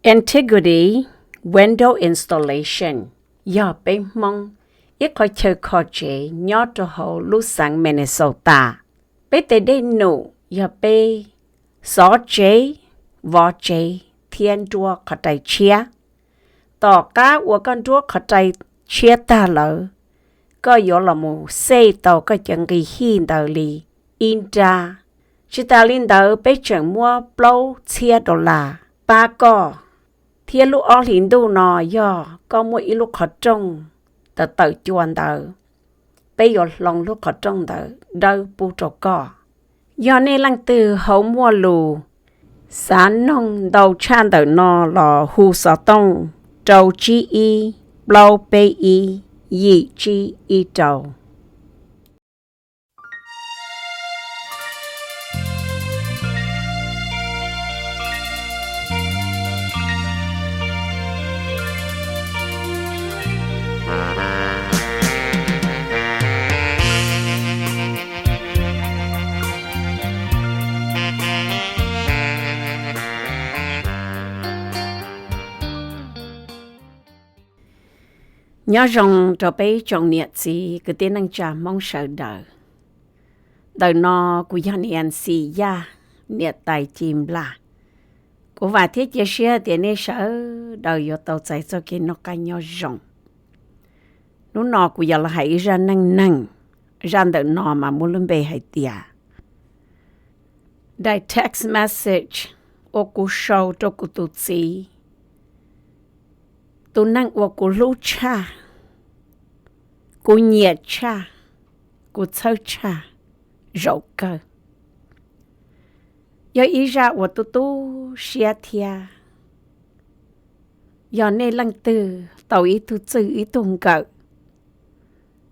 Antiquity, window installation, yog peb Hmoob ib qho chaw kho tsev nyob rau hauv lub xeev Minnesota. Peb tes dej num yog peb xov tsev, vov tsev thiab nruab qhov rai tshiab. Tom qab uas koj nruab qhov rai tshiab tag lawm, koj yuav los mus xej tau koj cov nqi hij ntawd li ib nrab. Tsis tas li ntawd, peb tseem muab plaub txhiab dollar pab koj, thiab lub ob hlis ntuj no yog koj muaj ib lub qhov rooj tawm tawm cua ntawd, peb yuav hloov lub qhov rooj ntawd dawb pub rau koj. Yog nej leej twg ho muaj lus xav noog ntau tshaj ntawm no los hu xov tooj rau tsib ib plaub peb ib yim tsib ib rau. Nyob zoo rau peb tsoom niam txiv kwv tij neej tsa Hmoob sawv daws. Ntawm no kuv yog Nancy Yaj, niam tais Ci Nplas. Kuv vam thiab cia siab tias nej sawv daws yuav tau txais txoj kev noj qab nyob zoo. Hnub no kuv yuav los hais ib zaj neej neeg, zaj ntawm no mas muaj lub npe hais tias daim text message uas kuv sau rau kuv tus txiv, tus neeg uas kuv hlub tshaj, kuv nyiam tshaj, kuv txhawb tshaj zaum kawg. Yog ib zaj uas tu tu siab thiab. Yog nej leej twg tau ib tug txwj ib tug nkawm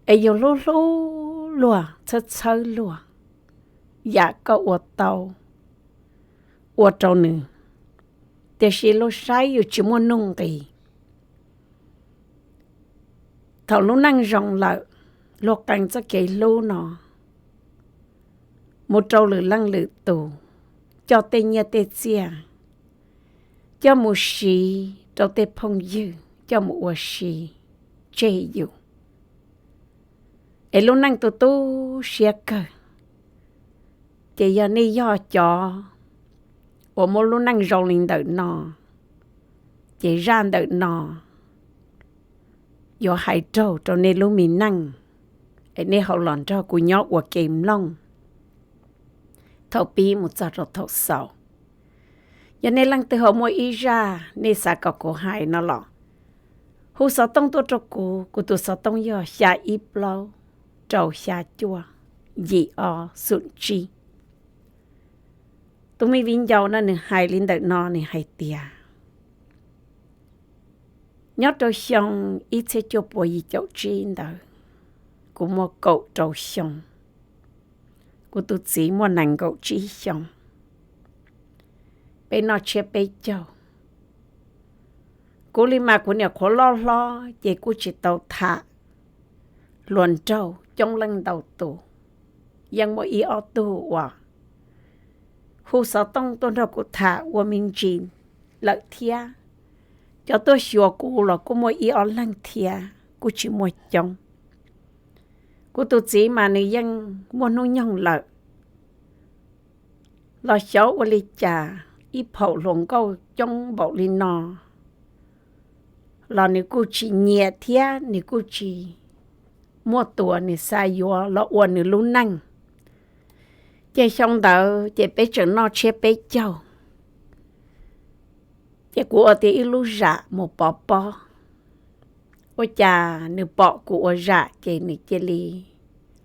es yus hlub hlub luag, txhawb txhawb luag, yam koj ua tau ua rau nws, tiam sis luag saib yus tsis muaj nuj nqis. Thaum lub neej zoo lawm, luag qee txoj kev hlub no mus rau lwm leej lwm tus, coj tej nyiaj tej txiaj coj mus siv rau tej phooj ywg, coj mus ua si tseg yus, es lub neej tu tu siab kawg. Ces yog nej yog cov uas muaj lub neej zoo li ntawm no, ces zaj ntawm no yuav hais raug rau nej lub me neej, es nej ho los nrog kuv nyob ua ke mloog thaum pib mus txog rau thaum xaus. Yog nej leej twg ho muaj ib zaj nej xav kom kuv hais no los hu xov tooj tuaj rau kuv, kuv tus xov tooj yog xya ib plaub rau xya cuaj yim ob xoom tsib. Tus me viv ncaus no nws hais li ntawm no, nws hais tias, nyob rau xyoo ib txhiab cuaj puas yim caum tsib ntawd, kuv muaj kaum rau xyoo, kuv tus txiv muaj nees nkaum tsib xyoo, peb noj tshiab peb caug. Kuv li mas kuv nyuam qhuav loj hlob ces kuj tsis tau tham hluas nraug coob leej ntau tus. Yeej muaj ib ob tug uas hu xov tooj tuaj nrog kuv tham ua me ntsis lawm thiab. Cov tuaj xyuas kuv los kuj muaj ib ob leeg thiab, kuj tsis muaj coob. Kuv tus txiv mas nws yeej muaj hnub nyoog lawm, los xyov ua li cas ib phaum hluas nkauj coob npaum li no los nws kuj tsis nyiam thiab nws kuj tsis muaj tus nws xav yuav los ua nws lub neej. Ces xyoo ntawd ces peb tseem noj tshiab peb caug, ces kuv ua tias ib lub zam mus pov pob. Ua cas nws pom kuv ua zam ces nws cia li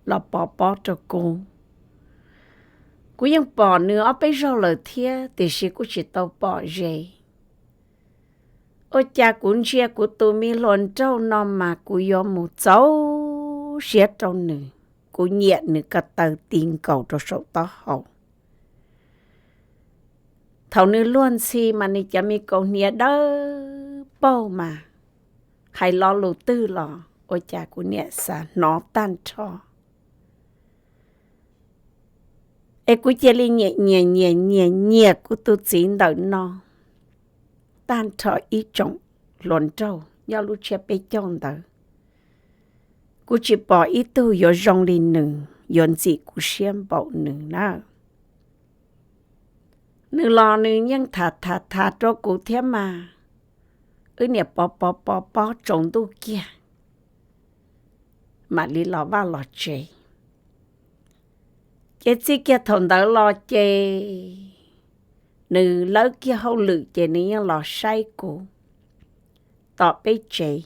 los pov pob rau kuv. Kuv yeej pom nws ob peb zaug lawm thiab, tiam sis kuj tsis tau pom ze. Ua cas kuv ntsia kuv tus me hluas nraug no mas kuv yuav mus txaus siab rau nws, kuv nyiam nws ko taw ti nkaus rau saum taub hau. Thaum nws luag ntxhi mas nws cov me kaus hniav dawb paug mas hais lo lus twg los ua cas kuv niam xav hnov tag nrho. Es kuv cia li nyiam nyiam nyiam nyiam nyiam kuv tus txiv ntawm no. tag nrho ib tsoom hluas nraug nyob lub tsiab peb caug ntawd, kuv tsis pom ib tug yuav zoo li nws, yuav ntxim kuv siab npaum nws na. Nws los nws yeej tham tham tham rau kuv thiab mas, wb niam pov pov pov pob tsaus ntuj kiag mam li los vaj los tsev. Ces txij kiag thaum ntawd los ces nws lawb kiag hauj lwm ces nws yeej los saib kuv tom peb tsev.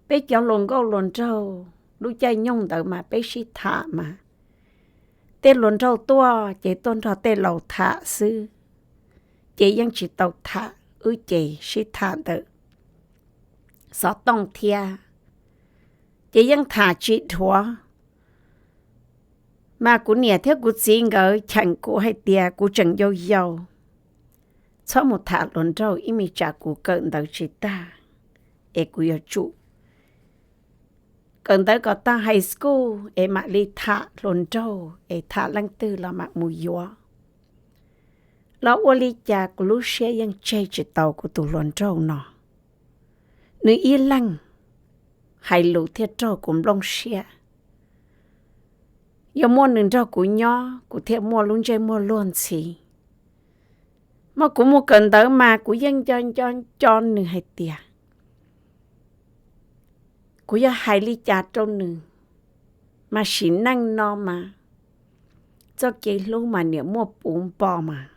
Peb cov hluas nkauj hluas nraug lub caij nyoog ntawd mas peb sib tham mas, tej hluas nraug tuaj ces tuaj nrog tej laus tham xwb, ces yeej tsis tau tham, wb ces sib tham ntawm xov tooj thiab, ces yeej tham tsis dhuav. Mas kuv niam thiab kuv txiv nkawd cheem kuv hais tias kuv tseem yau yau, txhob mus tham hluas nraug ib me tsam kuv kawm ntawv tsis tag, es kuv yuav tsum kawm ntawv kom tag high school es mam li tham hluas nraug, es tham leej twg los mam mus yuav. Los ua li cas kuv lub siab yeej tseg tsis tau kuv tus hluas nraug no. Nws ib leeg hais lus thiaj raug kuv nplooj siab. Yog muaj nws nrog kuv nyob kuv thiaj muaj lub ntsej muag luag ntxhi. Mas kuv mus kawm ntawv mas kuv yeej nco nco nco nws hais tias kuv yog hais li cas rau nws, mas sim neej no mas txoj kev hlub mas niam muaj puv npo mas,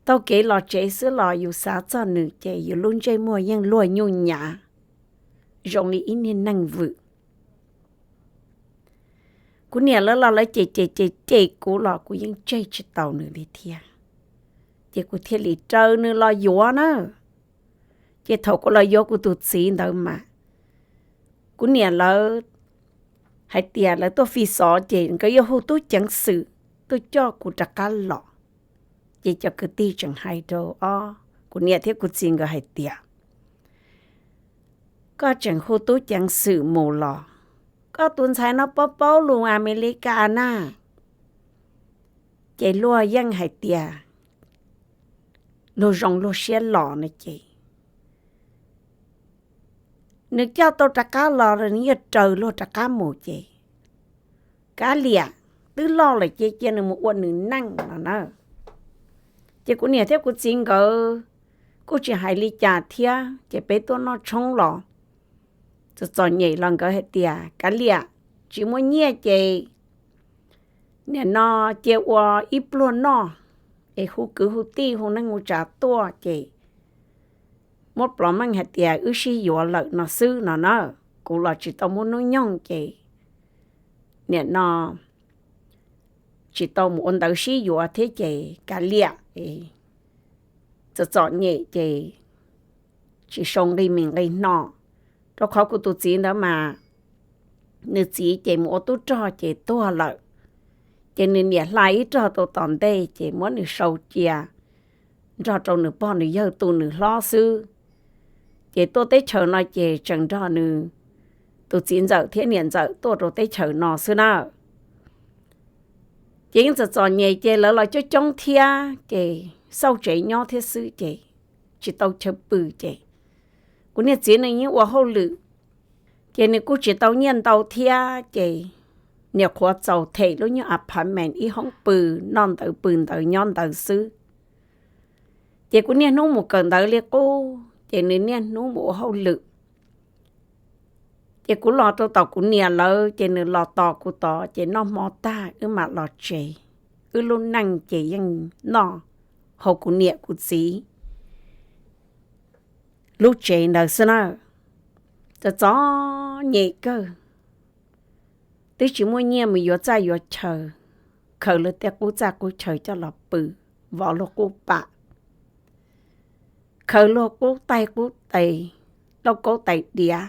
taug kev los tsev xwb los yus xav txog nws ces yus lub ntsej muag yeej luag nyuj nyav zoo li ib niag neeg vwm. Kuv niam lawv los lawv cem cem cem cem kuv los kuv yeej tseg tsis tau nws li thiab. Ces kuv thiaj li raws nws los yuav na. Ces thaum kuv los yuav kuv tus txiv ntawd mas, kuv niam lawv hais tias lawv tuaj fi xov ces nkawd yuav hu tub ceev xwm tuaj coj kuv rov qab los. Ces cov kwv tij tseem hais rau ob kuv niam thiab kuv txiv nkawd hais tias, koj tseem hu tub ceev xwm mus los, koj tus ntxhais no paub paub lus Amelikas na. Ces luag yeej hais tias luag zoo luag siab los no ces nws coj tau rov qab los, nws yeej raws luag rov qab mus ces, kav liam, twb loj lawm ces cia nws mus ua nws neej no na. Ces kuv niam thiab kuv txiv nkawd kuj tsis hais li cas thiab ces peb tuaj noj tshoob los txom txom nyem los nkawd hais tias kav liam, tsis muaj nyiaj ces nim no cia ua ib pluag noj, es hu kwv hu tij hu neej hu tsav tuaj ces muab plov meej hais tias wb sib yuav lawm no xwb no na. Kuv los tsis tau muaj hnub nyoog ces nim no tsis tau mus ua ntawv sib yuav thiab ces kav liam, txom txom nyem ces tsis sau nqi mis nqi hno, rau qhov kuv tus txiv ntawd mas nws txiv ces mus ua tub rog ces tuag lawm, ces nws niam hla ib rog tau tom ntej ces muab nws sau cia nrog rau nws pog nws yawg tu nws hlob xwb. Ces tuaj teb chaws no ces tseem nrog nws tus txiv ntxawm thiab niam ntxawm tuaj rau teb chaws no xwb na. Ces yeej txom txom nyem ces lawv los coob coob thiab ces xauj tsev nyob thiab xwb ces tsis tau chaw pw ces kuv niag txiv nws yeej ua hauj lwm, ces nws kuj tsis tau nyiaj ntau thiab ces niam qhuav txaus them lub nyuag apartment ib hoob pw, noj ntawd pw ntawd nyob ntawd xwb. Ces kuv niaj hnub mus kawm ntawv li qub ces nws niaj hnub mus ua hauj lwm. Ces kuv los rau tom kuv niam lawv ces nws los tos kuv tod ces noj hmo tag wb mam los tsev. Wb lub neej ces yeej noj hauv kuv niam kuv txiv lub tsev ntawd xwb na. Txom txom nyem kawg, twb tsis muaj nyiaj mus yuav txaj yuav chaw, khaws luag tej qub txaj qub chaw coj los pw, vov luag qub pam, khaws luag qub taig qub tes, lauj kaub tais diav,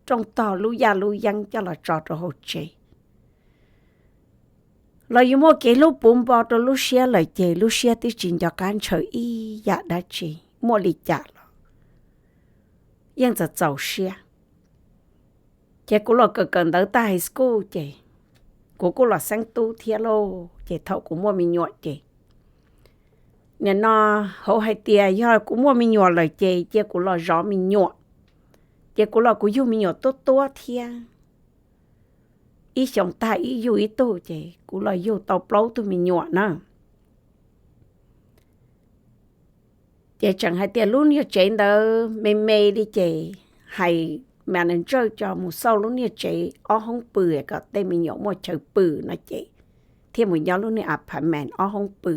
rooj tog lub yaj lub yeeb coj los tso rau hauv tsev. Los yus muaj kev hlub puv npo rau lub siab lawm ces lub siab twb tsis nco qab ntshaw ib yam dab tsi, muaj li cas los yeej txaus txaus siab. Ces kuv los kawm kawm ntawv tag high school ces kuv kuj los xeeb tub thiab lauj. Ces thaum kuv muaj me nyuam ces Nim no hauv hais tias yog kuv muaj me nyuam lawm ces cia kuv los zov me nyuam, ces kuv los kuv yug me nyuam tuab tuab thiab, ib xyoos tag ib yug ib tug ces kuv los yug tau plaub tug me nyuam na. Ces tseem hais tias lub niag tsev ntawd me me li ces hais mas nws ntsawj cov mus xauj lub niag tsev ob hoob pw kom tej me nyuam muaj chaw pw no ces thiaj mus nyob lub niag apartment ob hoob pw.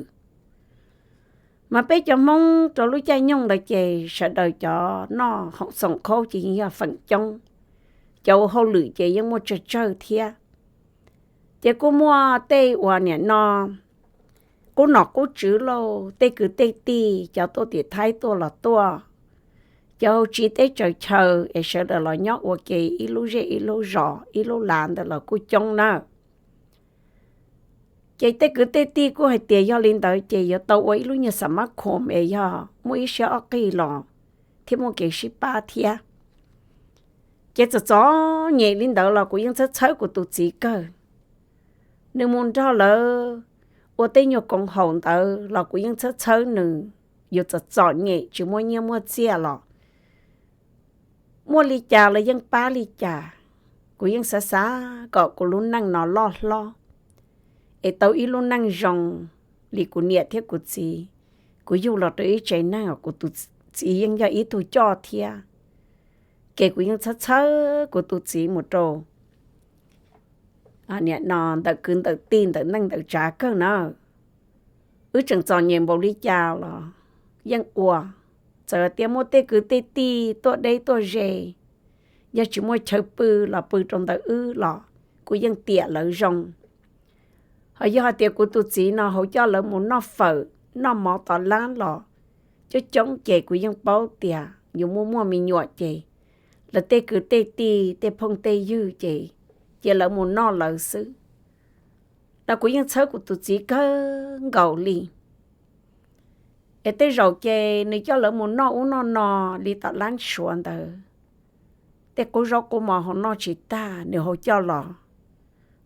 Mas peb cov Hmoob rau lub caij nyoog ntawd ces sawv daws cov noj hoom xoom khaub ces yeej yog feem coob, cov ua hauj lwm ces yeej muaj tsawg tsawg thiab. Ces kuj muaj tej uas nim no qub nom qub tswv lauj, tej kwv tej tij, cov tuaj tim Thaib tuaj los tuaj, cov hauv tsev teb tsaws chaw es sawv daws los nyob ua ke ib lub zej ib lub zos ib lub lav ntawd los kuj coob na. Ces tej kwv tej tij kuj hais tias yog li ntawd ces yuav tau ua ib lub nyuag xa mab khom es yog muaj ib siab ob qig los thiab muaj kev sib pab thiab. Ces txom txom nyem li ntawd los kuv yeej txhawb txhawb kuv tus txiv kawg. Nws mus nrog lawv ua tej nyuag koom haum ntawd los kuv yeej txhawb txhawb nws, yus txom txom nyem tsis muaj nyiaj muaj txiaj los muaj li cas los yeej pab li cas. Kuv yeej xav xav kom kuv lub neej no loj hlob es tau ib lub neej zoo li kuv niam thiab kuv txiv. Kuv yug los rau ib tsev neeg kuv tus txiv yeej yog ib tug coj thiab, ces kuv yeej txhawb txhawb kuv tus txiv mus rau nim no ntawm kwv ntawm tij ntawm neej ntawm tsav kawg na. Wb tseem txom nyem npaum li cas los yeej ua, txawm tias muaj tej kwv tej tij tuaj deb tuaj ze, yog tsis muaj chaw pw los pw rau ntawm wb los kuv yeej tiam lawv zoo. Ho yog hais tias kuv tus txiv no hauv coj lawv mus noj fawm noj mov tom lab los coob coob ces kuv yeej paub tias yus muaj muaj me nyuam ces lawv tej kwv tej tij tej phooj tej ywg ces cia lawv mus noj lawv xwb. No kuv yeej txhawb kuv tus txiv kawg nkaus li. Es tej zaum ces nws coj lawv mus noj ub noj no li tom lab suav ntawd, tej qub zaub qub mov hauv noj tsis tag nws hauv coj los,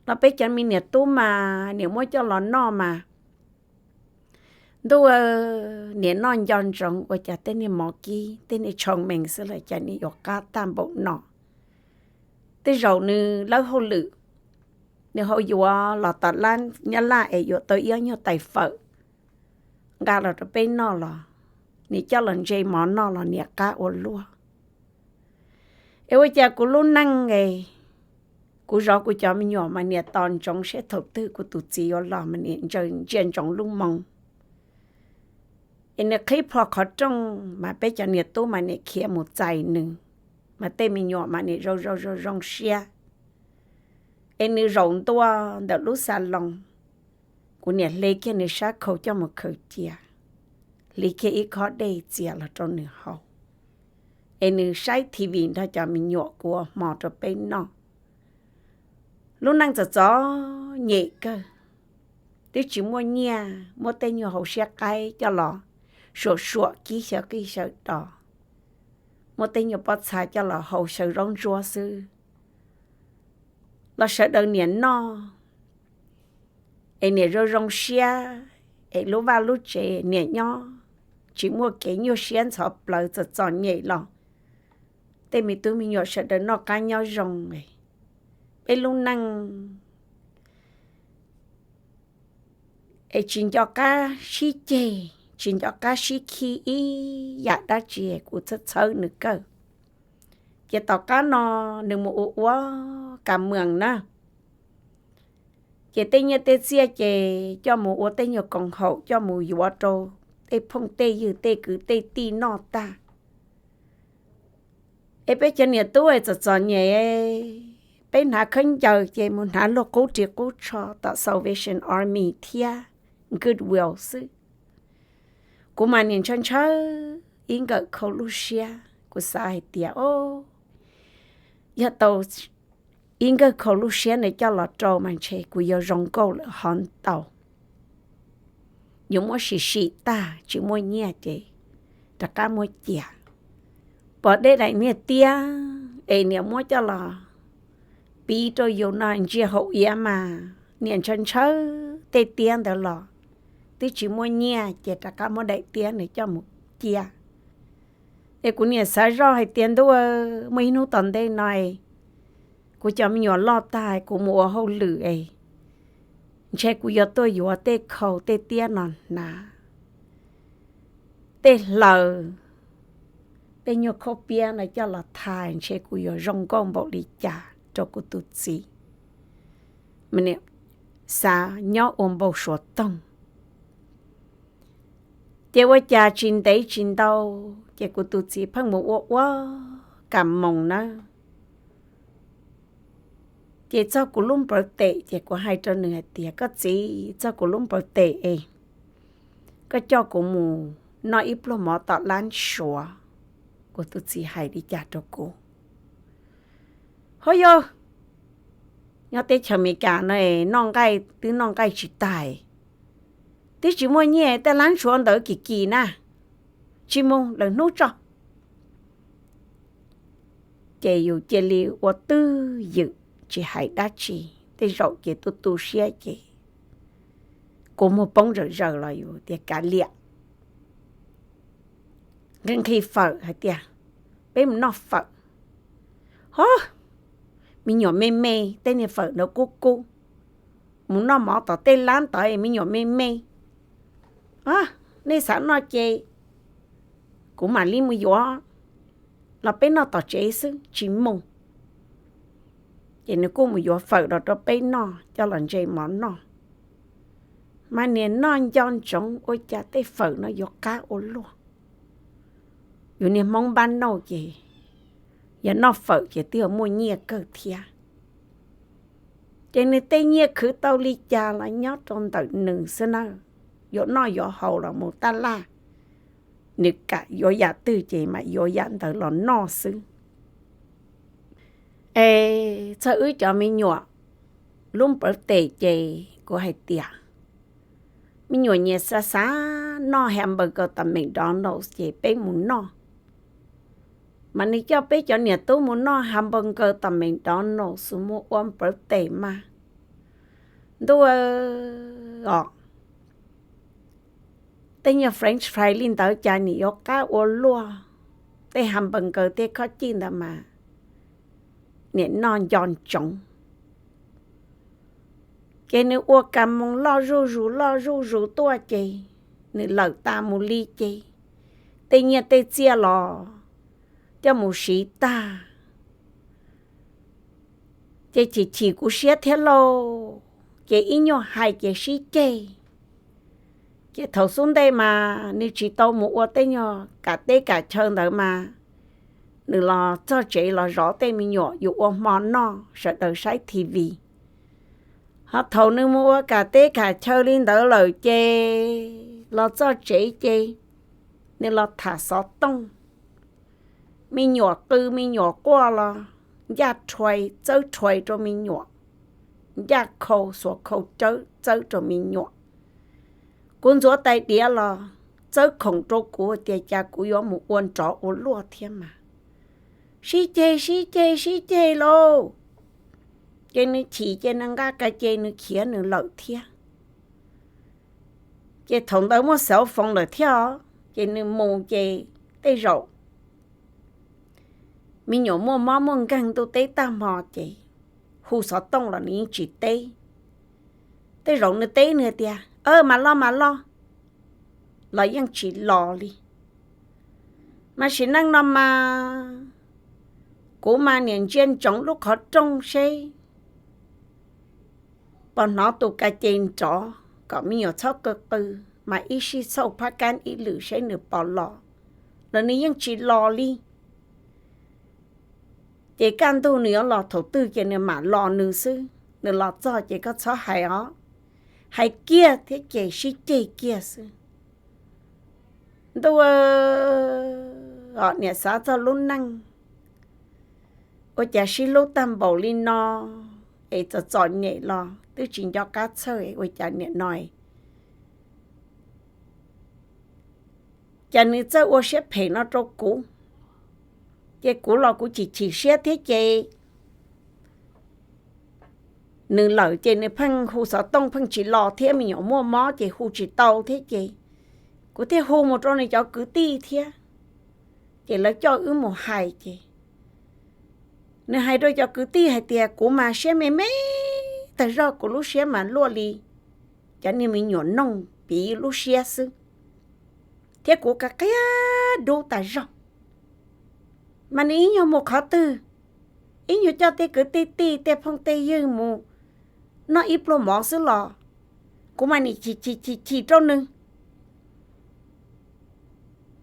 los peb cov me niam tub mas niam muab coj los noj mas ntuj, niam noj nco ntsoov ua cas tej niag mov kib tej niag tshooj mees xwb los cas niam yuav qab tag npaum no. Tej zaum nws lawb hauj lwm, nws hauv yuav los tom lab nyob laj es yuav tau ib ob nyuag tais fawm nqa los rau peb noj los niam coj los ntse mov noj los niam qab ua luaj. Es ua cas kuv lub neej es kuv zov kuv cov me nyuam mas niam tos ntsoov seb thaum twg kuv tus txiv yuav los mas niam ntsia ntsoov lub moo. Es nws qhib plho qhov rooj mas peb cov niam tub mas niam khiav mus txais nws, mas tej me nyuam mas niam zoo zoo zoo zoo siab. Es nws zaum ntua ntawm lub xas loos, kuv niam hle kiag nws sab khau coj mus khaws cia, hle kiag ib khob dej txias los rau nws haus, es nws saib T V nrog cov me nyuam kuv ua hmo rau peb noj. Lub neej txom txom nyem kawg, twb tsis muaj nyiaj, muab tej nyuag hauv siab qaib coj los suam suam kib xyaw qij xyaw dos, muab tej nyuag pob txha coj los hau xyaw zaub ntsuab xwb los sawv daws niam noj. Es niam zoo zoo siab, es lub vaj lub tsev niam nyob tsis muaj kev nyuaj siab ntxhov plawv txom txom nyem los tej me tub me nyuam sawv daws noj qab nyob zoo. Peb lub neej es tsis nco qab sib ceg, tsis nco qab sib khib ib yam dab tsi, kuv txhawb txhawb nws kawg. Ces tom qab no nws mus ua ua ka muas na, ces tej nyiaj tej txiaj ces coj mus ua tej nyuag koom haum coj mus yuav rau tej phooj tej ywg tej kwv tej tij noj tag. Es peb cov niam tub es txom txom nyem, peb hnav khaub ncaws ces mus hnav luag qub ris qub tsho tom Salvation Army thiab Goodwill xwb. Kuv mas niam ntshaw ntshaw ib nkawm khau lub siab, kuv xav hais tias, o, yog tau ib nkawm khau lub siab nws coj los rau mas ntshe kuv yuav zoo nkauj lawm hov ntau. Yuav muab sim sim tag tsis muaj nyiaj ces rov qab muab cia. Pom dej daim niag tiab es niam muab coj los piv rau yus no ntsia hauv iav mas niam ntshaw ntshaw tej tiab ntawd los twb tsis muaj nyiaj ces rov qab muab daim tiab nws coj mus cia. Es kuv niam xav zoj hais tias ntuj, muaj ib hnub tom ntej no kuv cov me nyuam loj tag kuv mus ua hauj lwm es ntshe kuv yuav tuaj yuav tej khau tej tiab no hnav, tej hlaws, tej nyuag khaub piab no coj los thais, ntshe kuv yuav zoo nkauj npaum li cas rau kuv tus txiv. Xav nyob ua npau suav toog. Ces ua cas tsis ntev tsis ntau, ces kuv tus txiv pheej mus ua ua kas moos nawb. Ces txog kuv lub npawv tes ces kuv hais rau nws hais tias, koj txiv, txog kuv lub npawv tes es koj coj kuv mus noj ib pluag mov tom lab suav. Kuv tus txiv hais li cas rau kuv? Ho yog nyob teb chaws Amelikas no noj nqaij twb noj nqaij tsis tag, twb tsis muaj nyiaj, tej lab suav ntawd kim kim na, tsis mus, lwm hnub tso. Ces yus cia li ua twj ywm tsis hais dab tsi, tej zaum ces tu tu siab ces kua muag poob zawm zaws los yus tias kav liam, nqhis nqhis fawm hais tias peb mus noj fawm. Ho, me nyuam me me, tej niag fawm ntawd kub kub, mus noj mov tom tej lab tod me nyuam me me, nej xav noj ces kuv mam li mus yuav, los peb noj tom tsev xwb tsis mus. Ces nws kuj mus yuav fawm los rau peb noj coj los ntse mov noj. Mas niag noj nco ntsoov ua cas tej fawm no yuav qab ua luaj. Yus niag Hmoob npab nauj ces yog noj fawm ces twb yog muaj nyiaj kawg thiab. Ces nws tej nyiaj khwv tau li cas los nyob rau ntawm nws xwb na. Yuav noj yuav haus los mus taj laj, nws kam yuav yam twg ces mam yuav yam ntawd los noj xwb. Es txog wb cov me nyuam lub npawv tes ces kuv hais tias, me nyuam nyiam xav xav noj hamburger tom McDonald's ces peb mus noj. Mas nws coj peb cov niam tub mus noj hamburger tom McDonald's mus ua npawv tes mas, ntuj os, tej nyuag French fry li ntawd cas nim yuav qab ua luaj, tej hamburger tej khob cij ntawd mas nim noj nco ntsoov. Ces nws ua kas moos loj zuj zus loj zuj zus tuaj ces nws lawm tas mus li ces tej nyiaj tej txiaj los coj mus siv tag. Ces chim chim kuv siab thiab lauj, ces ib nyuag hais ces sib ceg. Ces thaum xub ntej mas nws tsis tau mus ua tej nyuag kam teb kam chaw ntawd mas nws los txog tsev los zov tej me nyuam yus ua hmo noj sawv daws saib T V. Ho thaum nws mus ua kam teb kam chaw li ntawd lawm ces los txog tsev ces nws los tham xov tooj, me nyuam qw me nyuam quaj los ncaj rhuai txawb rhuai rau me nyuam, ncaj khau xuas khau cawb txawb rau me nyuam. Kuv ntxuav tais diav los txawb khoom rau kuv tias cas kuv yuav mus ua nrov ua luaj thiab mas. Sib ceg sib ceg sib ceg lauj, ces nws chim ces nws nqa ka ces nws khiav nws lawm thiab. Ces thaum ntawd muaj xauv foos lawm thiab os, ces nws mus ces tej zaum me nyuam muaj mob muaj nkeeg ntuj teb tag hmo ces hu xov tooj los nws yeej tsis teb. Tej zaum nws teb nws tias, Aw, mam los mam los, los yeej tsis los li. Mas sim neej no mas kuv mas niam ntsia ntsoov lub qhov rooj seb pom hnov tus ka ces nrov kom me nyuam txhob qw qw, mas ib sij xauj phab kab ib lwm seb nws pom los, los nws yeej tsis los li. Ces kaj ntug nws yuav los thaum twg ces nws mam los nws xwb, nws los txog ces koj txhob hais os. Hais kiag thiab ces sib ceg kiag xwb. Ntuj, niam xav txog lub neej, ua cas sib hlub tag npaum li no, es txom txom nyem los twb tsis nco qab txhawj, ua cas niam no, cas nws txawj ua siab phem no rau kuv. Ces kuv los kuv chim chim siab thiab ces nws lawm ces nws pheej hu xov tooj pheej tsis los thiab me nyuam muaj mob ces hu tsis tau thiab ces kuv thiaj hu mus rau nws cov kwv tij thiab, ces lawv coj wb mus hais ces nws hais rau cov kwv tij hais tias kuv mas siab me me tag zog, kuv lub siab mas luaj li cov niag me nyuam noog piv lub siab xwb, thiab kuv qia qia dub tas zog. Mas nws ib nyuag mus qhov twg, ib nyuag coj tej kwv tij tij tej phooj tej ywg mus noj ib pluag mov xwb los kuv mas nim chim chim chim chim rau nws.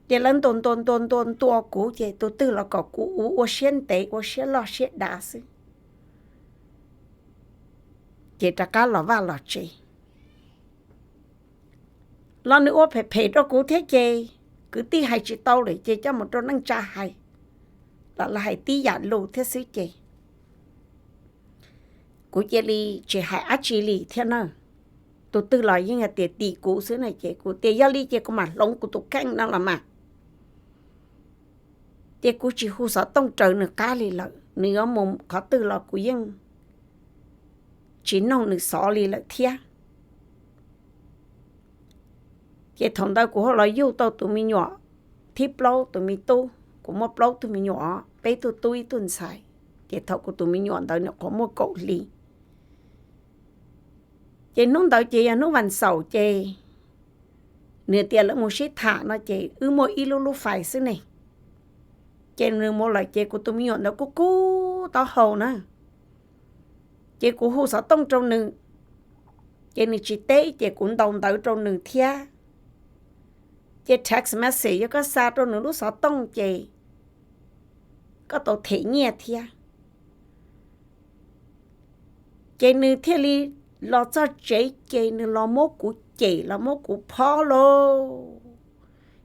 Ces lawv ntuas ntuas ntuas ntuas ntuas kuv ces tus twg los kom kuv ua siab ntev ua siab loj siab dav xwb. Ces rov qab los vaj los tsev los nws ua phem phem rau kuv thiab ces kwv tij hais tsis tau lawm ces coj mus rau neej tsa hais los lawv hais tib yam lus thiab xwb ces kuv cia li tsis hais dab tsi li thiab na. Tus twg los yeej hais tias tim kuv xwb na ces kuv tias yog li ces kuv mam hloov kuv tus kheej no los mas. Ces kuv tsis hu xov tooj raws nws qab li lawm, nws yuav mus qhov twg los kuv yeej tsis noog nws xov li lawm thiab. Ces thaum ntawd kuv ho los yug tau tus me nyuam thib plaub, tus me tub, kuv muaj plaub tug me nyuam, peb tug tub ib tug ntxhais. Ces thaum kuv tus me nyuam ntawd nws nyuam qhuav muaj kaum hli. Ces hnub ntawd ces yog hnub vas xaum ces nws tias lawv mus sib tham no ces wb muaj ib lub lub fais xwb ne. Ces nws mus lawm ces kuv tus me nyuam ntawd kuj kub taub hau na. Ces kuv hu xov tooj rau nws, ces nws tsis teb ces kuv ntaus ntawv rau nws thiab. Ces text message yog koj xa rau nws lub xov tooj ces koj tau them nyiaj thiab. Ces nws thiaj li los txog tsev ces nws los muab kuv cem los muab kuv phob lauj.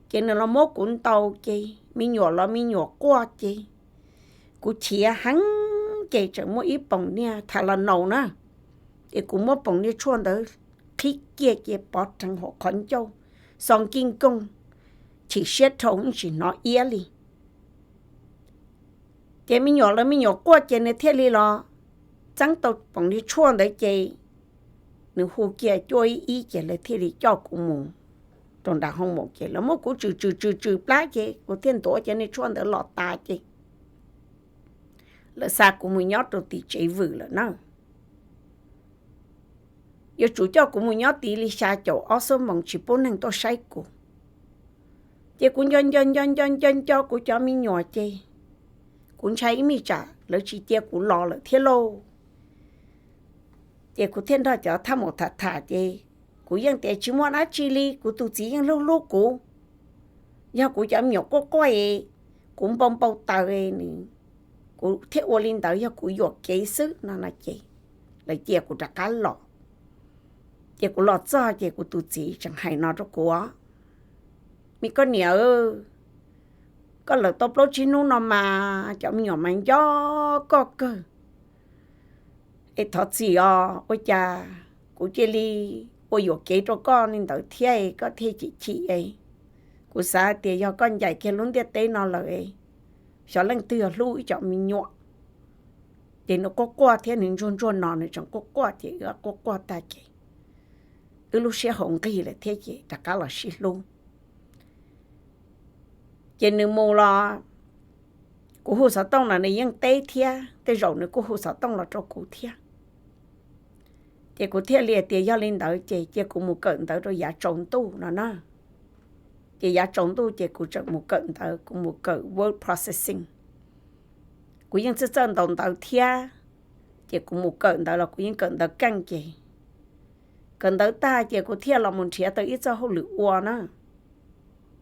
Ces nws los muab kuv ntaus ces me nyuam los me nyuam quaj ces kuv chim heev ces tseem muaj ib poom niag Tylenol na, ces kuv muab poom niag tshuaj ntawd qhib kiag ces pov rheev hauv qhov ncauj, xoo kij nkoog, chim siab dhau tsis hnov iab li. Ces me nyuam los me nyuam quaj ces nws thiaj li los txeeb tau poom niag tshuaj ntawd ces nws hu kiag cuaj ib ib ces lawv thiaj li coj kuv mus rau nram hoo maum ces lawv muab kuv tswm tswm tswm tswm plab ces kuv thiaj ntuav cov niag tshuaj ntawd los tas ces lawv xa kuv mus nyob rau tim tsev vwm lawm na. Yuav tsum coj kuv mus nyob tid li xya caum ob xuab moos tsis pub neeg tuaj saib kuv. Ces kuv nco nco nco nco nco nco kuv cov me nyuam ces kuv ntshai ib me tsam lawv tsis cia kuv los lawm thiab lauj. Ces kuv thiaj nrog cov thaj maum tham tham ces kuv yeej tias tsis muaj dab tsi li, kuv tus txiv yeej hlub hlub kuv. Yog kuv cov me nyuam quaj quaj es kuv npau npau taws, kuv thiaj ua li ntawd, yog kuv yuam kev xwb no no ces lawv cia kuv rov qab los. Ces kuv los txog ces kuv tus txiv tseem hais no rau kuv, me koj niam, koj lawm tau plaub tsib hnub no mas cov me nyuam mas nco koj kawg. Es thov txim os, ua cas kuv cia li ua yuam kev rau koj li ntawd thiab koj thiaj chim chim. Kuv xav tias yog koj ncaim kiag lub ntiaj teb no lawm, xyov leej twg yog hlub ib cov me nyuam. Ces nws quaj quaj thiab nws ntsuag ntsuag no nws tseem quaj quaj ces wb quaj quaj tag ces wb lub siab hauv nqig lawm thiab ces rov qab los sib hlub. Ces nws mus los kuv hu xov tooj los nws yeej teb thiab, tej zaum nws kuj hu xov tooj los rau kuv thiab. Ces kuv thiaj li tias yog li ntawd ces cia kuv mus kawm ntawv rau yav tsaus ntuj no na. Ces yav tsaus ntuj ces kuv tseem mus kawm ntawv, kuv mus kawm word processing. Kuv yeej txawj txawj ntaus ntawv thiab, ces kuv mus kawm ntawv los kuv yeej kawm ntawv keej ces kawm ntawv tag ces kuv thiaj los mus nrhiav tau ib txoj hauj lwm ua na.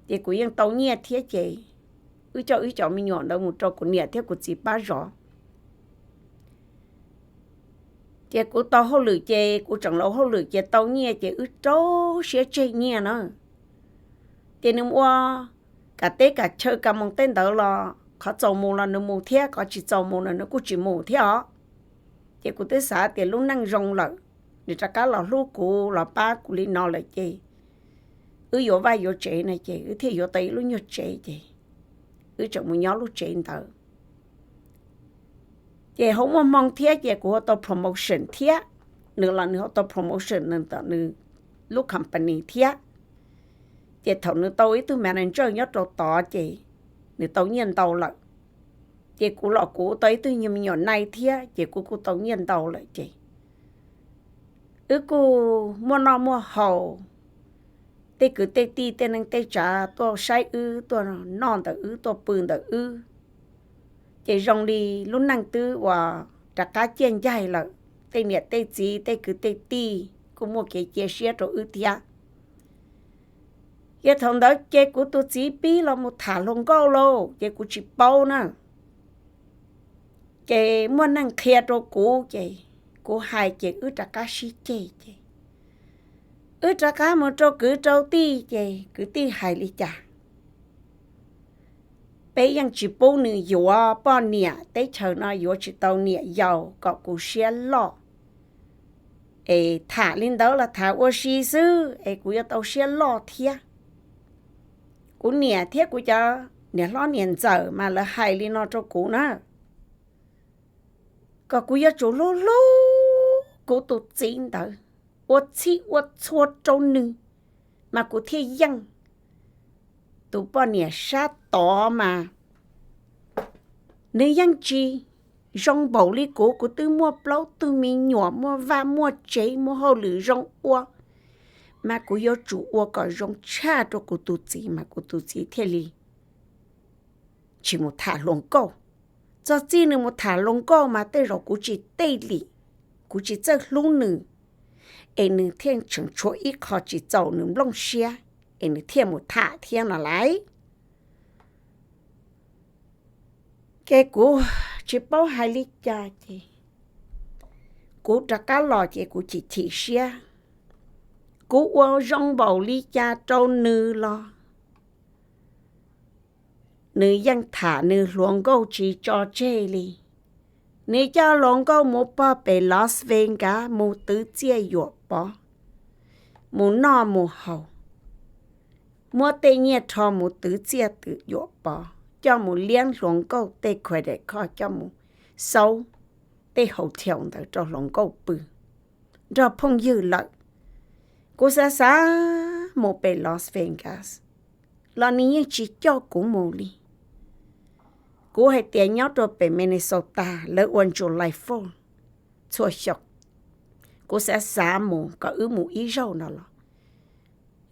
Ces kuv yeej tau nyiaj thiab ces wb coj wb cov me nyuam ntawd mus rau kuv niam thiab kuv txiv pab zov. Ces kuv tau hauj lwm ces kuv tseem laus hauj lwm ces tau nyiaj ces wb rau siab tseg nyiaj na. Ces nws ua kam teb kam chaw kam moos tej ntawd los qhov txaus mus los nws mus thiab, qhov tsis txaus mus los nws kuj tsis mus thiab os. Ces kuv twb xav tias lub neej zoo lawm, nws rov qab los hlub kuv los pab kuv li no lawm ces wb yuav vaj yuav tsev na ces wb thiaj yuav tau ib lub nyuag tsev ces wb tseem mus nyob lub tsev ntawd. Ces ho muaj hmoo thiab ces kuv ua tau promotion thiab. nws los nws ho tau promotion nws tom nws lub company thiab. Ces thaum nws tau ib tug manager nyob rau tod ces nws tau nyiaj ntau lawm. Ces kuv los kuv tau ib tug me nyuam nai thiab ces kuv kuj tau nyiaj ntau lawm ces wb kuj muaj noj muaj haus, tej kwv tej tij tej neej tej tsav tuaj saib wb, tuaj noj ntawm wb, tuaj pw ntawm wb. Ces zoo li lub neej twb uas rov qab ciaj ncaig lawm, tej niam tej txiv tej kwv tej tij kuj muaj kev cia siab rau wb thiab. Ces thaum ntawd ces kuv tus txiv pib los mus tham hluas nkauj lauj, ces kuv tsis paub na. Ces muaj neeg qhia rau kuv ces kuv hais ces wb rov qab sib ceg ces wb rov qab mus rau kwv rau tij ces kwv tij hais li cas, peb yeej tsis pub nws yuav poj niam, teb chaws no yuav tsis tau niam yau, kom kuv siab loj. Es tham li ntawd los tham ua si xwb es kuv yuav tau siab loj thiab. Kuv niam thiab kuv cov niam hlob niam ntxawm mas lawv hais li no rau kuv na, kom kuv yuav tsum hlub hlub kuv tus txiv ntawd, ua txhij ua txhua rau nws, mas kuv thiaj yeej. Tus poj niam sab tod mas nws yeej tsis zoo npaum li kuv, kuv twb muaj plaub tug me nyuam, muaj vaj muaj tsev, muaj hauj lwm zoo ua, mas kuv yuav tsum ua kom zoo tshaj rau kuv tus txiv mas kuv tus txiv thiaj li tsis mus tham hluas nkauj. Txog txij nws mus tham hluas nkauj mas tej zaum kuv tsis tej li, kuv tsis txawj hlub nws, es nws thiaj tseem tshuav ib qho tsis txaus nws nplooj siab, es nws thiaj mus tham thiab no lauj. Ces kuv tsis paub hais li cas ces kuv rov qab los ces kuv chim chim siab. Kuv ua zoo npaum li cas rau nws los nws yeej tham nws hluas nkauj tsis tso tseg li. Nws coj hluas nkauj mus pog pem Las Vegas mus twv txiaj yuam pov, mus noj mus haus, muab tej nyiaj rho mus twv txiaj twv yuam pov, coj mus liab hluas nkauj tej credit card, coj mus xaub tej hotel ntawd rau hluas nkauj pw nrog phooj ywg lawm. Kuv xav xav mus pem Las Vegas los nws yeej tsis coj kuv mus li. Kuv hais tias nyob rau pem Minnesota lawv ua July Fourth txhua xyoo, kuv xav xav mus kom wb mus ib zaug no los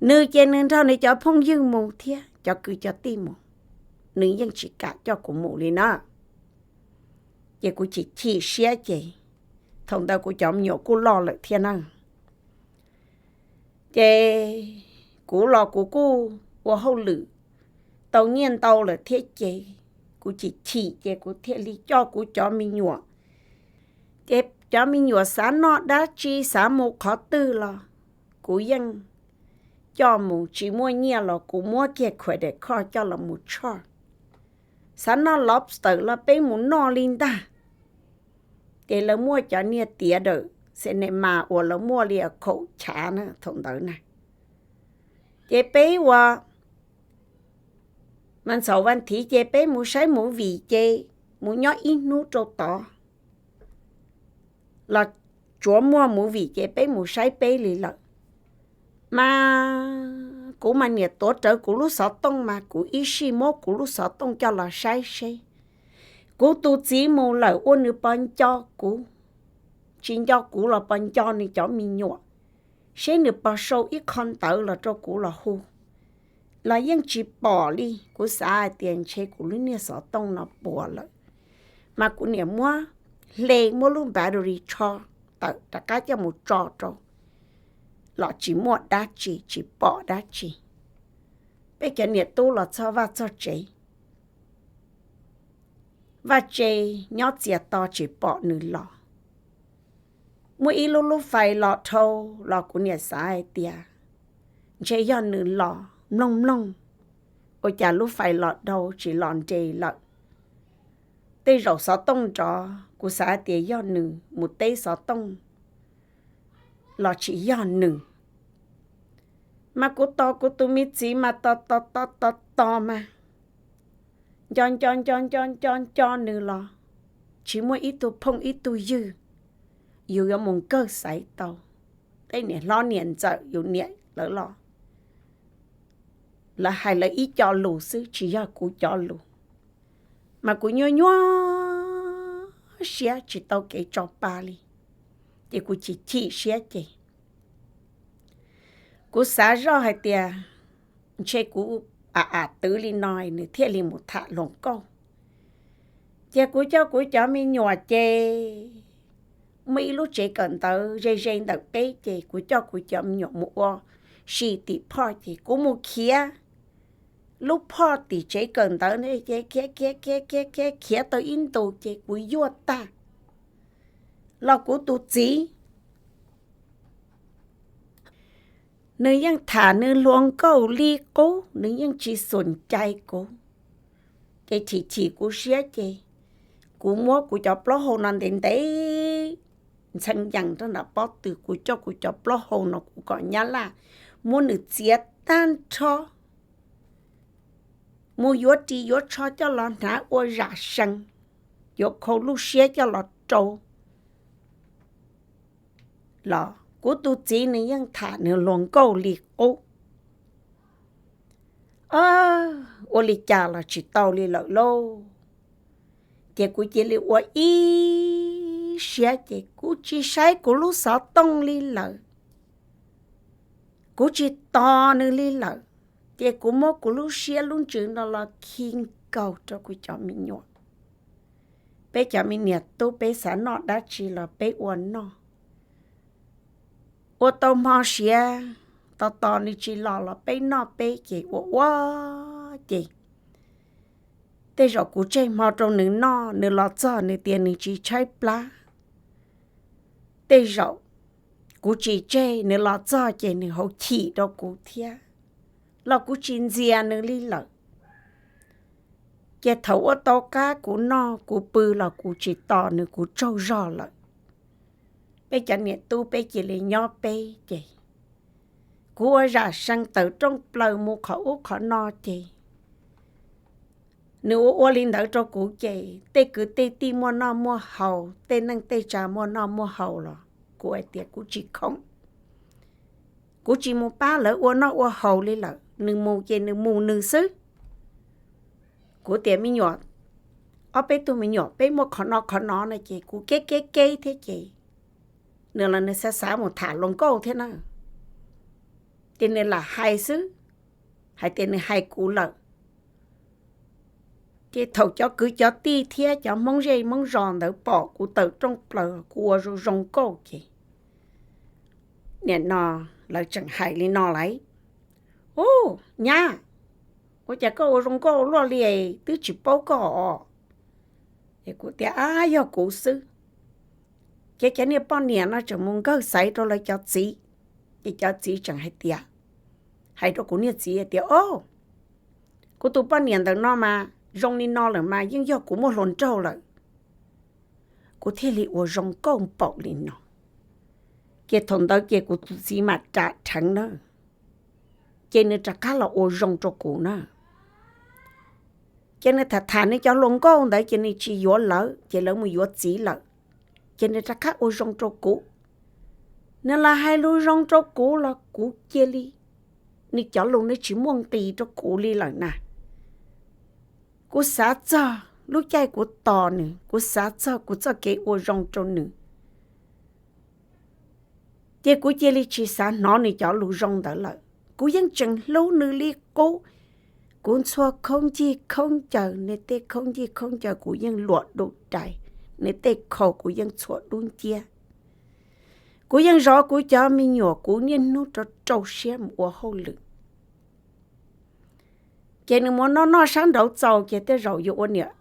nws ces nws nrog nws cov phooj ywg mus thiab cov kwv cov tij mus, nws yeej tsis kam coj kuv mus li na. Ces kuv chim chim siab ces thaum ntawd kuv cov me nyuam kuj loj lawm thiab na. Ces kuv los kuv kuj ua hauj lwm tau nyiaj ntau lawm thiab ces kuv chim chim ces kuv thiaj li coj kuv cov me nyuam. Ces cov me nyuam xav noj dab tsi xav mus qhov twg los kuv yeej coj mus, tsis muaj nyiaj los kuv muab kiag credit card coj los mus charge. Xav noj lobster los peb mus noj li ntag. Ces lawv muaj cov niag tiav dawm cinema uas lawv muaj li khaum chav na thaum ntawd na. Ces peb ua mas ntxhaum vas thiv ces peb mus saib movie ces mus nyob ib hnub rau tod los tsuav muaj movie ces peb mus saib peb li lawm. Mas kuv mas niam tuav rawv kuv lub xov tooj mas kuv ib sij muab kuv lub xov tooj coj los saib seb kuv tus txiv mus lawm ua nws pos nco kuv, tsis nco kuv los pos nco nws cov me nyuam, seb nws pos sau ib qho ntawv los rau kuv los hu los yeej tsis pom li. Kuv xav hais tias ntshe kuv lub niag xov tooj no puas lawm, mas kuv niam muab hle muab lub battery tsho tawm rov qab coj mus tso rau los tsis muaj dab tsi, tsis pom dab tsi. Peb cov niam tub los txog vaj txog tsev, vaj tse nyob txias to tsis pom nws los. Muaj ib lub lub fais los dhau los kuv niam xav hais tias ntshe yog nws los mloog mloog, ua cas lub fais los dhau tsis los nres lawm. Tej zaum xov tooj nrov, kuv xav hais tias yog nws mus teb xov tooj los tsis yog nws. Mas kuv tos kuv tus me txiv mas tos tos tos tos tos mas nco nco nco nco nco nco nws los tsis muaj ib tug phooj ib tug ywg. yus yuav mus nkawg xaiv tau. Tej niam hlob niam ntxawm yus niam lawv los, lawv hais lawv ib co lus xwb, tsis yog kuv cov lus. Mas kuv nyuaj nyuaj siab tsis tau kev tso pa li, ces kuv chim chim siab ces kuv xav zoj hais tias ntshe kuv a a twv li no nws thiaj li mus tham hluas nkauj. Ces kuv coj kuv cov me nyuam ces muaj ib lub tsev kawm ntawv ze ze ntawm peb, ces kuv coj kuv cov me nyuam mus ua si tim phoj, ces kuv mus khiav lub phoj tim tsev kawm ntawv, khiav khiav khiav khiav khiav tau ib ntus ces kuv yuaj tag los kuv tus txiv nws yeej tham nws hluas nkauj li qub, nws yeej tsis xum cai kuv. Ces chim chim kuv siab ces kuv muab kuv cov plaub hau no ntev ntev ntxhee yees rau nram pob tw, kuv coj kuv cov plaub hau no kuv kom nyab laj muab nws txiav tag nrho, mus yuav ris yuav tsho coj los hnav ua zam sees, yuav khau lub siab coj los rau los kuv tus txiv nws yeej tham nws hluas nkauj li qub. Ua li cas los tsis tau li lawm lauj. Ces kuv cia li ua ib siab ces kuv tsis saib kuv lub xov tooj li lawm, kuv tsis tos nws li lawm. Ces kuv muab kuv lub siab lub ntsws no los khi nkaus rau kuv cov me nyuam. Peb cov me niam tub peb xav noj dab tsi los peb ua noj. Ua tau hmo siav tos tos nws tsis los los peb noj peb ces ua ua ces tej zaum kuv tseg hmo rau nws noj, nws los txog nws tias nws tsis tshaib plab. Tej zaum kuv tsis tseg, nws los txog ces nws hauv chim rau kuv thiab, los kuv tsis ntxias nws li lawm. Ces thaum ua tau qab kuv noj kuv pw los kuv tsis tos nws kuv tsaug zog lawm. Peb cov niam tub peb cia li nyob peb ces kuv ua zam sees tawm rooj plaws mus qhov ub qhov no ces nws ua ua li ntawd rau kuv ces tej kwv tej tij muaj noj muaj haus, tej neej tej tsav muaj noj muaj haus los kuv hais tias kuv tsis khoom, kuv tsis mus pab lawv ua noj ua haus li lawm, nws mus ces nws mus nws xwb. Kuv tias me nyuam, ob peb tug me nyuam peb muaj qhov no qhov no no ces kuv keb keb keb thiab ces nws los nws xav xav mus tham hluas nkauj thiab na. Ces nws lam hais xwb, hais tias nws hais kuv lawm. Ces thaum cov kwv cov tij thiab cov Hmoob zej Hmoob zos ntawd pom kuv tawm rooj plaws kuv ua zoo zoo nkauj ces nim no lawv tseem hais li no lawm: Ub, nyab, ua cas koj ua zoo nkauj luaj li, twb tsis paub koj os. Es kuv tias, Ab, yog kuv xwb. Ces cov niag poj niam no tseem mus nkawg xaiv rau lawv cov txiv, ces cov txiv tseem hais tias, hais rau kuv niag txiv hais tias, Au, kuv tus poj niam ntawm no mas zoo li no lawm mas yeej yog kuv muaj hluas nraug lawm. Kuv thiaj li ua zoo nkauj npaum li no. Ces thaum ntawd ces kuv tus txiv mam ras rheev na, ces nws rov qab los ua zoo rau kuv na. Ces nws tham tham nws cov hluas nkauj ntawd ces nws tsis yuav lawv ces lawv mus yuav txiv lawm. Ces nws rov qab ua zoo rau kuv. Nws los hais lus zoo rau kuv los kuv cia li, nws cov lus nws tsis muaj nqis rau kuv li lawm na. Kuv xav txog lub caij kuv tos nws, kuv xav txog kuv txoj kev ua zoo rau nws, ces kuv cia li tsis xav hnov nws cov lus zoo ntawd lawm. Kuv yeej tseem hlub nws li qub. Kuv ntxhua khaub ncig khaub ncaws, nws tej khaub ncig khaub ncaws kuv yeej luam dub rais, nws tej khau kuv yeej ntxhua dub nciab. Kuv yeej zov kuv cov me nyuam, kuv niaj hnub rau rau siab mus ua hauj lwm. Ces nws mus noj noj sab nraud txaus ces tej zaum yus ua niam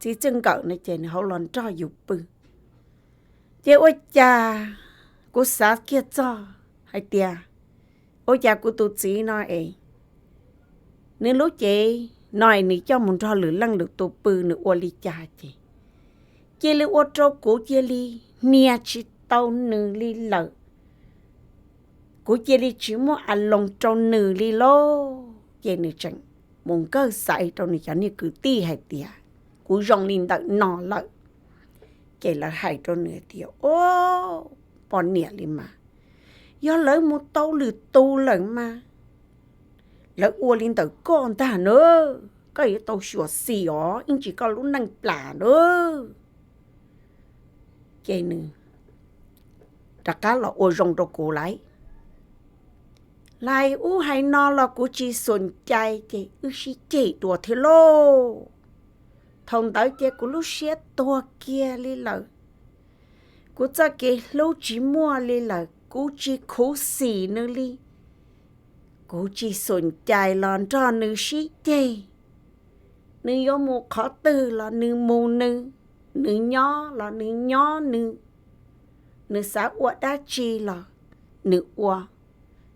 txiv txij nkawm no ces nws hauv los nrog yus pw. Ces ua cas kuv xav kiag txog hais tias, ua cas kuv tus txiv no es nws lub cev no es nws coj mus nrog lwm leej lwm tus pw nws ua li cas ces cia li ua rau kuv cia li hnia tsis tau nws li lawm. Kuv cia li tsis muaj a loos rau nws li lauj. Ces nws tseem mus nkawg xaiv rau nws cov niag kwv tij hais tias kuv zoo li ntawm no lawm. Ces lawv hais rau nws tias, Au, poj niam li mas. Yog lawv mus tau lwm tus lawm mas lawv ua li ntawm koj ntag na, koj yuav tau xyuam xim os, ib ntsis koj lub neej plam na. Ces nws rov qab los ua zoo rau kuv lawm. Lais ub hais no los kuv tsis xum cai ces wb sib ceg dua thiab lauj. Thaum ntawd ces kuv lub siab tuag kiag li lawm. Kuv txoj kev hlub tsis muaj li lawm, kuv tsis khuv xim nws li. Kuv tsis xum cai los nrog nws sib ceg. Nws yuav mus qhov twg los nws mus nws, nws nyob los nws nyob nws, nws xav ua dab tsi los nws ua,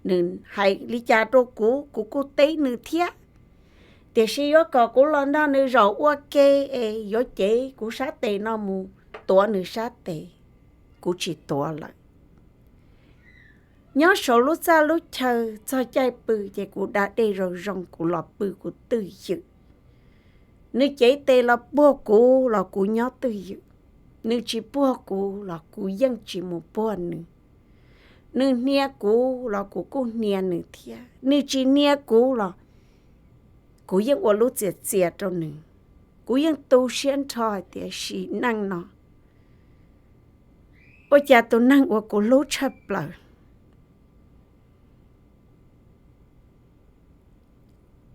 nws hais li cas rau kuv, kuv kuj teb nws thiab. Tiam sis yuav kom kuv los nrog nws zaum ua ke es yuav cev kuv sab tes no mus tuav nws sab tes, kuv tsis tuav lawm. Nyob saum lub txaj lub chaw txog caij pw ces kuv da dej zoo zoo, kuv los pw kuv twj ywm. Nws cev tes los puag kuv los kuv nyob twj ywm. Nws tsis puag kuv los kuv yeej tsis mus puag nws. Nws hnia kuv los kuv kuj hnia nws thiab. Nws tsis hnia kuv los kuv yeej ua lub txias txias rau nws. Kuv yeej tu siab nrho hais tias sim neej no ua cas tus neeg uas kuv hlub tshaj plaws,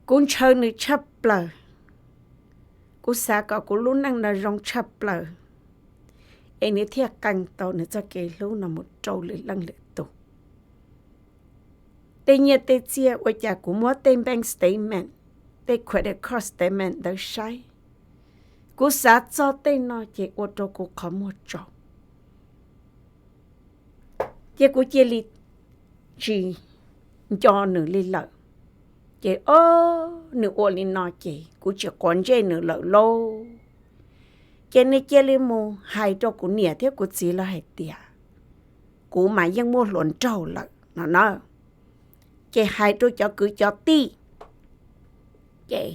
kuv ntshaw nws tshaj plaws, kuv xav kom kuv lub neej no zoo tshaj plaws, es nws thiaj qee tau nws txoj kev hlub no mus rau lwm leej lwm tus. Tej nyiaj tej txiaj ua cas kuv muab tej bank statement, tej credit card statement ntawd saib, kuv xav txog tej no ces ua rau kuv qhov muag tsaus. Ces kuv cia li tsis nco nws li lawm. Ces o, nws ua li no ces kuv tsis quav ntsej nws lawm lauj. Ces nws cia li mus hais rau kuv niam thiab kuv txiv lawv hais tias kuv mas yeej muaj hluas nraug lawm no na. Ces hais rau cov kwv cov tij, ces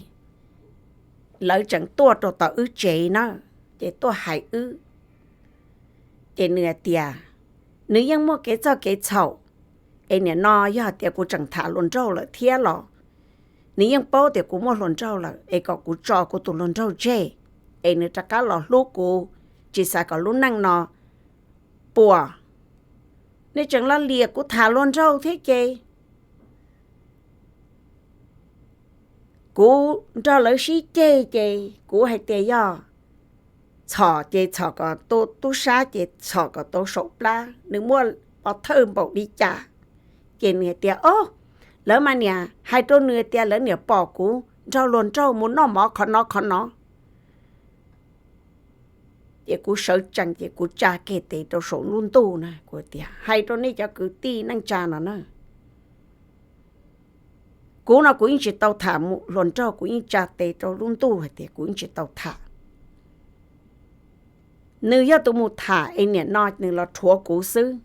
lawv tseem tuaj rau tom wb tsev na, ces tuaj hais wb. Ces nws hais tias nws yeej muaj kev txog kev txhaum, es nim no yog hais tias kuv tseem tham hluas nraug lawm thiab los nws yeej paub tias kuv muaj hluas nraug lawm, es kom kuv tso kuv tus hluas nraug tseg, es nws rov qab los hlub kuv, tsis xav kom lub neej no puas. Nws tseem los liam kuv tham hluas nraug thiab ces kuv nrog lawv sib ceg ces kuv hais tias yog txhom ces txhom kom tau tub sab ces txhom kom tau saum plab, nws muaj pov thawj npaum li cas. Ces nws hais tias o, lawv mas niam hais rau nws tias lawv niam pom kuv nrog hluas nraug mus noj mov qhov no qhov no. Ces kuv sawv tsees ces kuv tsa kiag tes rau saum lub ntuj na, kuv tias hais rau nej cov kwv tij neej tsa no na, kuv no kuv yeej tsis tau tham mus hluas nraug, kuv yeej tsa tes rau lub ntuj hais tias kuv yeej tsis tau tham. Nws yog tus mus tham es nim no nws los rhuav kuv xwb.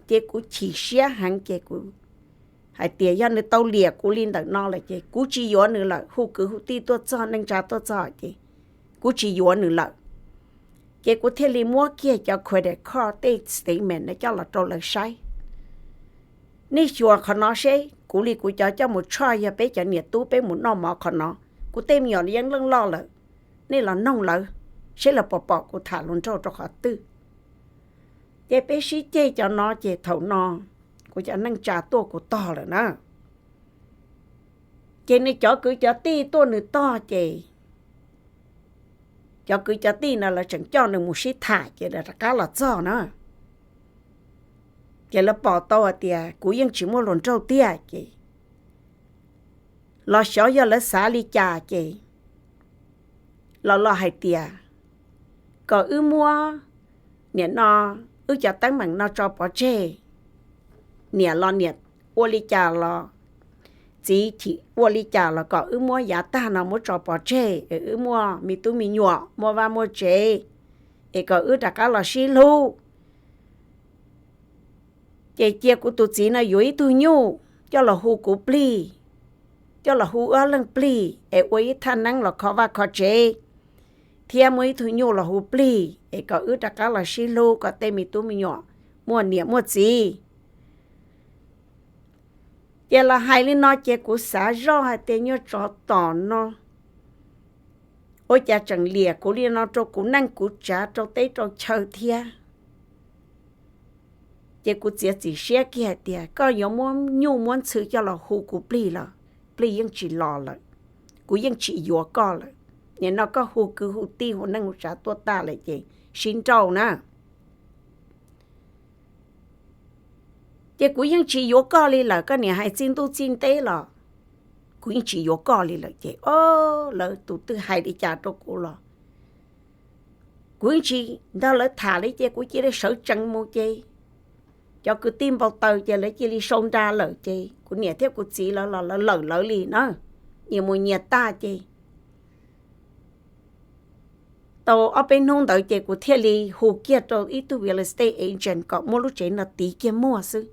Ces kuv chim siab heev ces kuv hais tias yog nws tau liam kuv li ntawm no lawm ces kuv tsis yuav nws lawm, hu kwv hu tij tuaj txog neej tsa tuaj txog ces kuv tsis yuav nws lawm. Ces kuv thiaj li muab kiag cov credit card tej statement no coj los rau lawv saib. Nej xyuas qhov no seb, kuv li kuv cov coj mus tshoj yog peb cov niam tub peb mus noj mov qhov no, kuv tej me nyuam yeej leej loj lawm. Nej los noog lawv seb lawv puas pom kuv tham hluas nraug rau qhov twg. Ces peb sib ceg cov no ces thaum no kuv cov neej tsa tuaj kuv tog lawm na. Ces nws cov kwv cov tij tuaj nws tog ces cov kwv cov tij no lawv tseem coj nws mus sib tham ces lawv rov qab los txog na. Ces lawv pom tau hais tias kuv yeej tsis muaj hluas nraug tiag ces los xyov yog lawv xav li cas ces los los hais tias kom wb muab nim no wb cov teeb meem no tso pov tseg. Niam los niam ua li cas los, txiv chim ua li cas los kom wb muab yav tag no muab tso pov tseg es wb muaj me tub me nyuam muaj vaj muaj tsev, es kom wb rov qab los sib hlub. Ces cia kuv tus txiv no yuav ib tug nyuj coj los hu kuv plig, coj los hu ob leeg plig es ua ib thaj neeb los kho vaj kho tsev, thiab muaj ib tug nyuj los hu plig es kom wb rov qab los sib hlub kom tej me tub me nyuam muaj niam muaj txiv. Ces los hais li no ces kuv xav zoj hais tias nyuag tsov tom no ua cas tseem liam kuv li no rau kuv neej kuv tsav rau teb rau chaw thiab. Ces kuv txiav txim siab kiag hais tias koj yuav muab nyuj muab ntxhw coj los hu kuv plig los plig yeej tsis los lawm, kuv yeej tsis yuav koj lawm. Nim no koj hu kwv hu tij hu neej hu tsav tuaj tag lawm ces sib nrauj na. Ces kuv yeej tsis yuav koj li lawm, koj niam hais txij ntuj txij ntev los kuv yeej tsis yuav koj li lawm. Ces o, lawv tus twg hais li cas rau kuv los kuv yeej tsis nrog lawv tham li ces kuv cia li sawv tsees mus ces cov kwv tij npau taws ces lawv cia li sau nra lawm ces kuv niam thiab kuv txiv lawv los lawv lawm lawv li na, nyias mus nyias tag ces tau ob peb hnub ntawd ces kuv thiaj li hu kiag rau ib tug real estate agent kom muab lub tsev no tiv kiag muag xwb.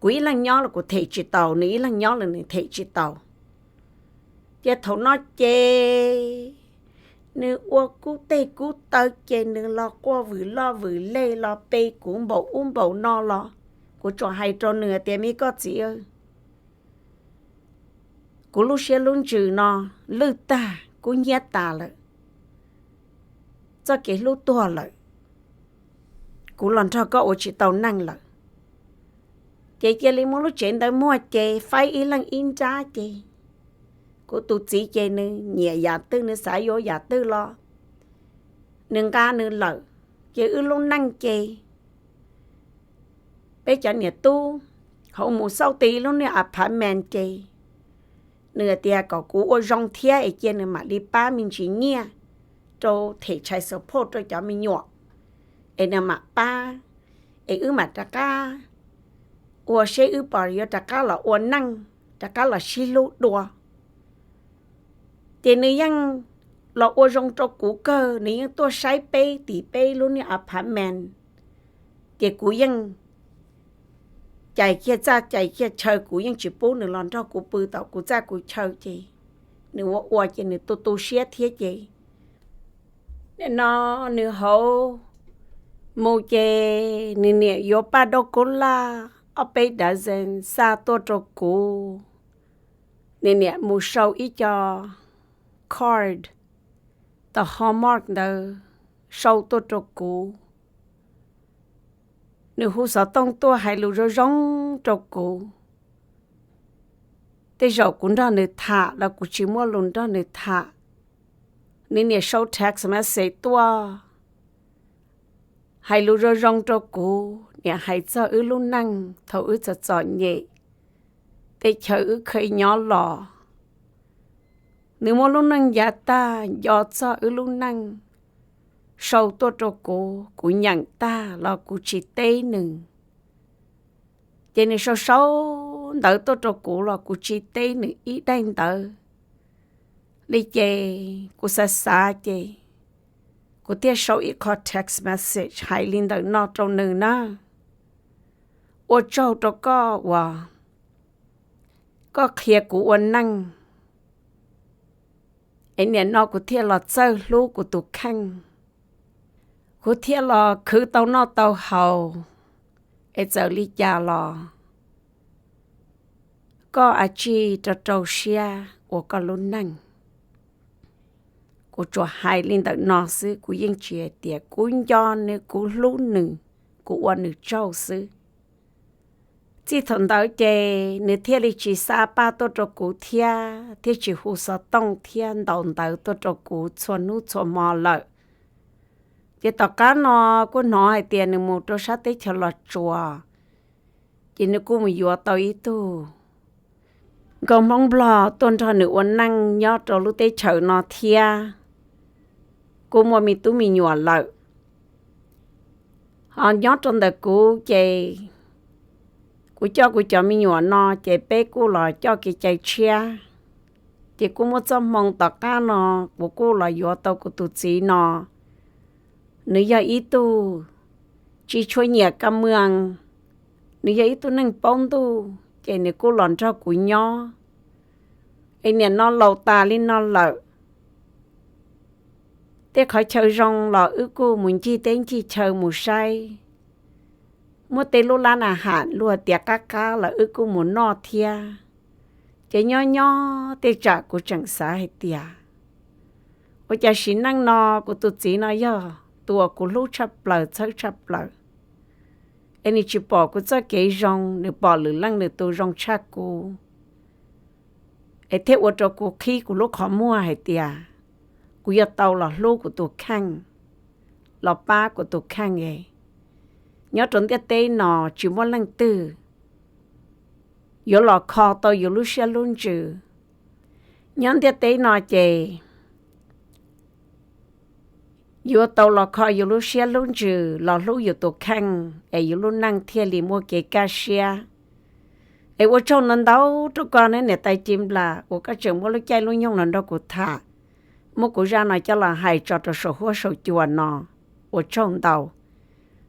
Kuv ib leeg nyob los kuv them tsis taus, nws ib leeg nyob los nws them tsis taus. Ces thaum no ces nws ua kub teg kub taw ces nws los quaj vwm loj vwm lej los pe kuv npaum ub npaum no los kuv tsuas hais rau nws tias me koj txiv, kuv lub siab lub ntsws no lwj tag kub hnyiab tas lawm, txoj kev hlub tuag lawm, kuv los nrog koj ua tsis tau neej lawm. Ces cia li muab lub tsev ntawd muag ces faib ib leeg ib nrab ces kuv tus txiv ces nws nyiam yam twg nws xav yuav yam twg los nws nqa nws lawm. Ces wb lub neej ces peb cov niam tub hauv mus xauj tis lub niag apartment ces nws tias kom kuv ua zoo thiab es cia nws mam li pab me ntsis nyiaj rau them child support rau cov me nyuam es nws mam pab es wb mam rov qab ua seb wb puas yuav rov qab los ua neej, rov qab los sib hlub dua. Ces nws yeej los ua zoo rau kuv kawg, nws yeej tuaj saib peb tim peb lub niag apartment. Ces kuv yeej cais kiag txaj cais kiag chaw, kuv yeej tsis pub nws los nrog kuv pw tom kuv txaj kuv chaw ces nws ua ua ces nws tu tu siab thiab ces nim no nws hauv mus ces nws niam yuav paj daub kub laj ob peb dozen xa tuaj rau kuv. Nws niam mus sau ib co card tom Hallmark ntawd sau tuaj rau kuv. Nws hu xov tooj tuaj hais lus zoo zoo rau kuv. Tej zaum kuv nrog nws tham los kuv tsis muaj lus nrog nws tham. Nws niam sau text message tuaj hais lus zoo zoo rau kuv, niam hais txog wb lub neej thaum wb txom txom nyem, tej chaw wb kheev nyob los. Nws muab lub neej yav tag nco txog wb lub neej sau tuaj rau kuv, kuv nyeem tag los kuv tsis teb nws. Ces nws sau sau ntawv tuaj rau kuv los kuv tsis teb nws ib daim ntawv li ces kuv xav xav ces kuv thiaj sau ib qho text message hais li ntawm no rau nws na. Ua tsaug rau koj uas koj qhia kuv ua neej, es nim no kuv thiaj los txawj hlub kuv tus kheej, kuv thiaj los khwv tau noj tau haus, es txawm li cas los koj a tsij rau rau siab ua koj lub neej. Kuv tsuas hais li ntawm no xwb, kuv yeej tsis hais tias kuv nco nws, kuv hlub nws, kuv ua nws tsaug xwb. Txij thaum ntawd ces nws thiaj li tsis xa paj tuaj rau kuv thiab, thiaj tsis hu xov tooj thiab ntaus ntawv tuaj rau kuv txhua hnub txhua hmo lawm. Ces tom qab no kuj hnov hais tias nws mus rau sab teb chaws Los Tsuas, ces nws kuj mus yuav tau ib tug nkauj Hmoob Nplog tuaj nrog nws ua neej nyob rau lub teb chaws no thiab, kuj muaj me tub me nyuam lawm. Ho nyob rau ntawm kuv ces kuv coj kuv cov me nyuam no ces peb kuj los coj kev cai tshiab. Ces kuj muaj txoj hmoo tom qab no kuv kuj los yuav tau kuv tus txiv no. Nws yog ib tug tsis tshua nyiam ka mws, nws yog ib tug neeg paub ntuj ces nws kuj los nrog kuv nyob. Es nim no laus tas li no lawm, Tej qhov chaw zoo los wb kuj mus ncig teb ncig chaw mus saib. Muaj tej lub lab na ham luag tiav qab qab los wb kuj mus noj thiab. Ces nyob nyob tej tsam kuv tseem xav hais tias, ua cas sim neej no kuv tus txiv no yog tus uas kuv hlub tshaj plaws txhawb tshaj plaws, es nws tsis pom kuv txoj kev zoo, nws pom lwm leej lwm tus zoo tshaj kuv, es thiaj ua rau kuv qhib kuv lub qhov muag hais tias kuv yuav tau los hlub kuv tus kheej, los pab kuv tus kheej es nyob rau ntiaj teb no tsis muaj leej twg yuav los kho tau yus lub siab lub ntsws. Nyob ntiaj teb no ces yuav tau los kho yus lub siab lub ntsws, los hlub yus tus kheej es yus lub neej thiaj li muaj kev kaj siab. Es ua tsaug ntau ntau rau koj ne niam tais Ci Nplas uas koj tseem muab lub caij lub nyoog los nrog kuv tham, muab kuv zaj no coj los hais tso rau saum huab saum cua no. Ua tsaug ntau,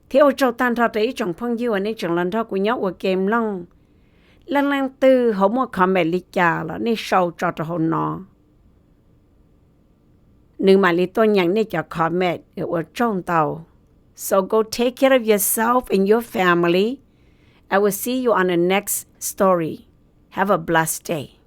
thiab ua tsaug tag nrho rau ib tsoom phooj ywg uas nej tseem los nrog kuv nyob ua ke mloog. Leej leej twg ho muaj comment li cas los nej sau tso rau hauv no, nws mam li tuaj nyeem nej cov comment. Ua tsaug ntau. So go take care of yourself and your family. I will see you on the next story. Have a blessed day.